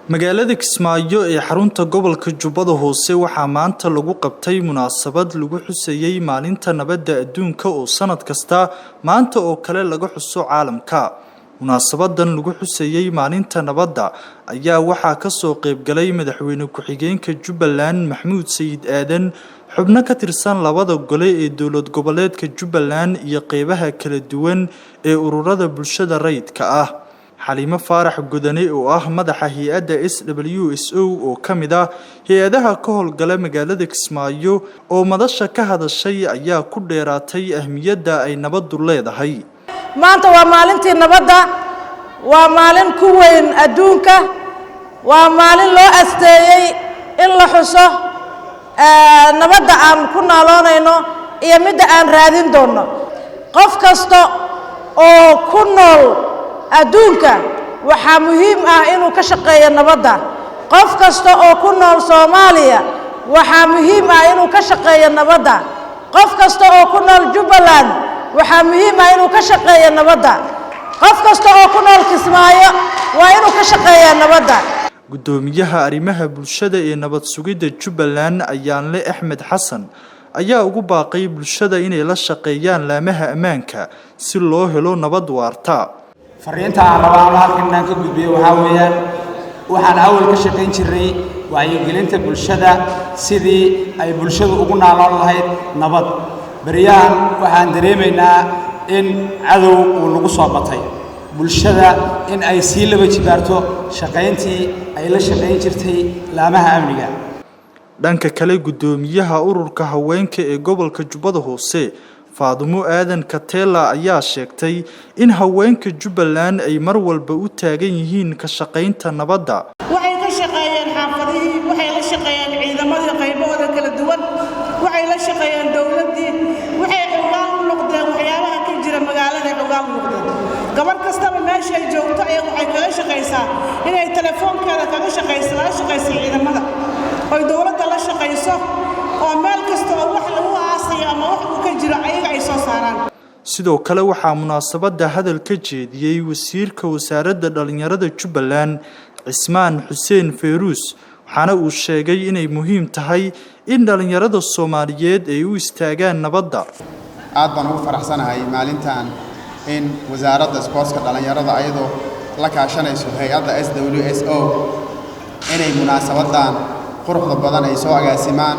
Magaalada Kismaayo ee xarunta gobolka Jubbada Hoose waxaa maanta lagu qabtay munaasabad lagu xusayay maalinta nabadda adduunka oo sanad kasta maanta oo kale laga xuso caalamka. Munaasabadan lagu xusayay maalinta nabadda ayaa waxaa ka soo qayb galay madaxweyne ku-xigeenka Jubbaland Maxamuud Sayid Aadan, xubno ka tirsan labada gole ee dowlad goboleedka Jubbaland iyo qeybaha kala duwan ee ururada bulshada rayidka ah. Xaliimo Faarax Godane oo ah madaxa hay'adda SWSO oo ka mid ah hay'adaha ka howlgala magaalada Kismaayo oo madasha ka hadashay ayaa ku dheeraatay ahmiyadda ay nabaddu leedahay. Maanta waa maalintii nabadda, waa maalin ku weyn adduunka, waa maalin loo asteeyey in la xuso nabadda aan ku nooloonayno iyo midda aan raadin doonno. Qof kasta oo ku nool adduunka waxaa muhiim ah inuu ka shaqeeyo nabadda. Qof kasta oo ku nool Soomaaliya waxaa muhiim ah inuu ka shaqeeyo nabadda. Qof kasta oo ku nool Jubbaland waxaa muhiim ah inuu ka shaqeeyo nabadda. Qof kasta oo ku nool Kismaayo waa inuu ka shaqeeyaa nabadda. Guddoomiyaha arrimaha bulshada ee nabad sugidda Jubbaland Ayaanle Axmed Xasan ayaa ugu baaqay bulshada inay la shaqeeyaan laamaha ammaanka si loo helo nabad waarta. Fariinta aan rabaa ama halkan inaan ka gudbiyo waxaa weeyaan, waxaan awal ka shaqayn jirnay wacyigelinta bulshada sidii ay bulshadu ugu naaloon lahayd nabad. Beryahan waxaan dareemaynaa in cadow uu nagu soo batay. Bulshada in ay sii laba jibaarto shaqayntii ay la shaqayn jirtay laamaha amniga. Dhanka kale, guddoomiyaha ururka haweenka ee gobolka Jubbada Hoose Faadumo Aadan Katela ayaa sheegtay in haweenka Jubbaland ay mar walba u taagan yihiin ka shaqaynta nabadda. Waxay ka shaqeeyeen xaafadihii, waxay la shaqeeyeen ciidamadii qaybahooda kala duwan, waxay la shaqeeyeen dowladdii, waxay xogaan u noqdeen waxyaabaha ka jira magaalada, xogaan u noqdeen. Gabar kastaba meeshay joogto ayaa waxay kaga shaqaysaa inay telefoonkeeda kaga shaqayso, laga shaqayso ciidamada, oy dowladda la shaqayso, oo meel kasta oo wax lagu aasayo ama wax uu ka jiro ayaga ay soo saaraan. Sidoo kale waxaa munaasabadda hadal ka jeediyey wasiirka wasaaradda dhalinyarada Jubbaland Cismaan Xuseen Fayruus, waxaana uu sheegay inay muhiim tahay in dhalinyarada Soomaaliyeed ay u istaagaan nabadda. Aad baan ugu faraxsanahay maalintan in wasaaradda isboortska dhalinyarada ayadoo la kaashanayso hay'adda SWSO inay munaasabadan quruxda badan ay soo agaasimaan,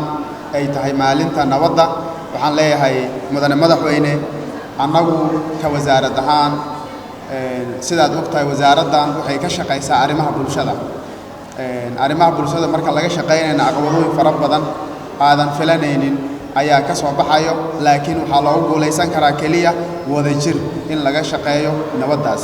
ay tahay maalinta nabadda. Waxaan leeyahay, mudane madaxweyne, annagu ka wasaarad ahaan, sidaad og tahay, wasaaraddan waxay ka shaqaysaa arrimaha bulshada. Arrimaha bulshada marka laga shaqaynayna, caqabadooyin fara badan aadan filanaynin ayaa ka soo baxayo, laakiin waxaa loogu guulaysan karaa keliya wadajir in laga shaqeeyo nabaddaas.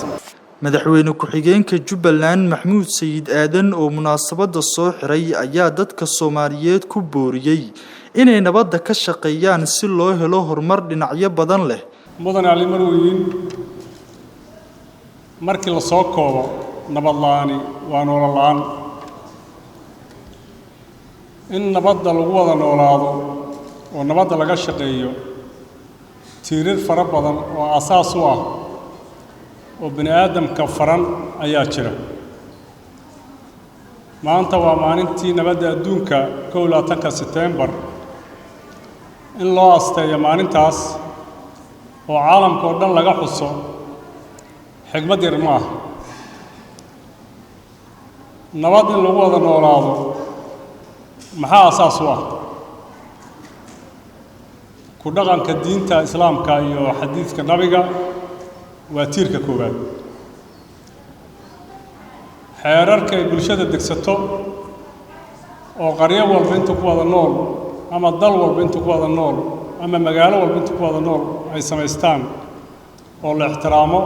Madaxweyne ku-xigeenka Jubbaland Maxamuud Sayid Aadan oo munaasabadda soo xiray ayaa dadka Soomaaliyeed ku booriyey inay nabadda ka shaqeeyaan si loo helo horumar dhinacyo badan leh. Mudane Ali Marweyn, markii la soo koobo, nabad la'aani waa noolo la'aan. In nabadda lagu wada noolaado oo nabadda laga shaqeeyo, tiirar fara badan oo aasaas u ah oo bini aadamka faran ayaa jira. Maanta waa maalintii nabadda adduunka, 21-ka Setembar. In loo asteeyo maalintaas oo caalamka oo dhan laga xuso xigmad yar ma aha. Nabad in lagu wada noolaado maxaa asaas u ah? Ku dhaqanka diinta Islaamka iyo xadiidka Nabiga waa tiirka koowaad. Xeerarka ay bulshada degsato oo qaryo walba inta ku wada nool ama dal walba inta ku wada nool ama magaalo walba inta ku wada nool ay samaystaan oo la ixtiraamo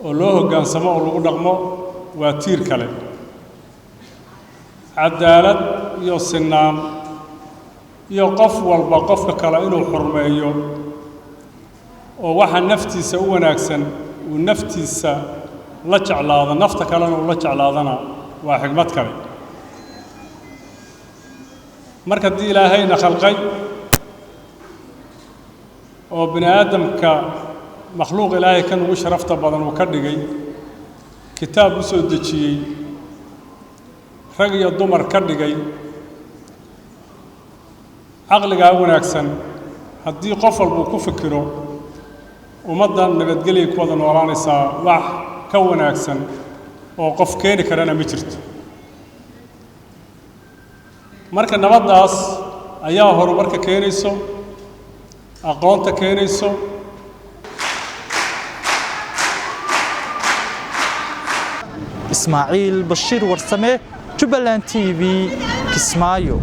oo loo hoggaansamo oo lagu dhaqmo waa tiir kale. Cadaalad iyo sinaan iyo qof walba qofka kale inuu xurmeeyo oo waxa naftiisa u wanaagsan uu naftiisa la jeclaado, nafta kalena uu la jeclaadana waa xigmad kale. Marka haddii Ilaahayna khalqay oo bini aadamka makhluuq Ilaahay kan ugu sharafta badan uu ka dhigay, kitaab u soo dejiyey. rag iyo dumar ka dhigay. Caqligaa wanaagsan haddii qof walbuu ku fikiro, ummaddan nabadgelyay ku wada noolaanaysaa. Wax ka wanaagsan oo qof keeni karana ma jirto. Marka nabaddaas ayaa horumarka keenayso, aqoonta keenayso. Ismaaciil Bashiir Warsame, Jubbaland TV, Kismaayo.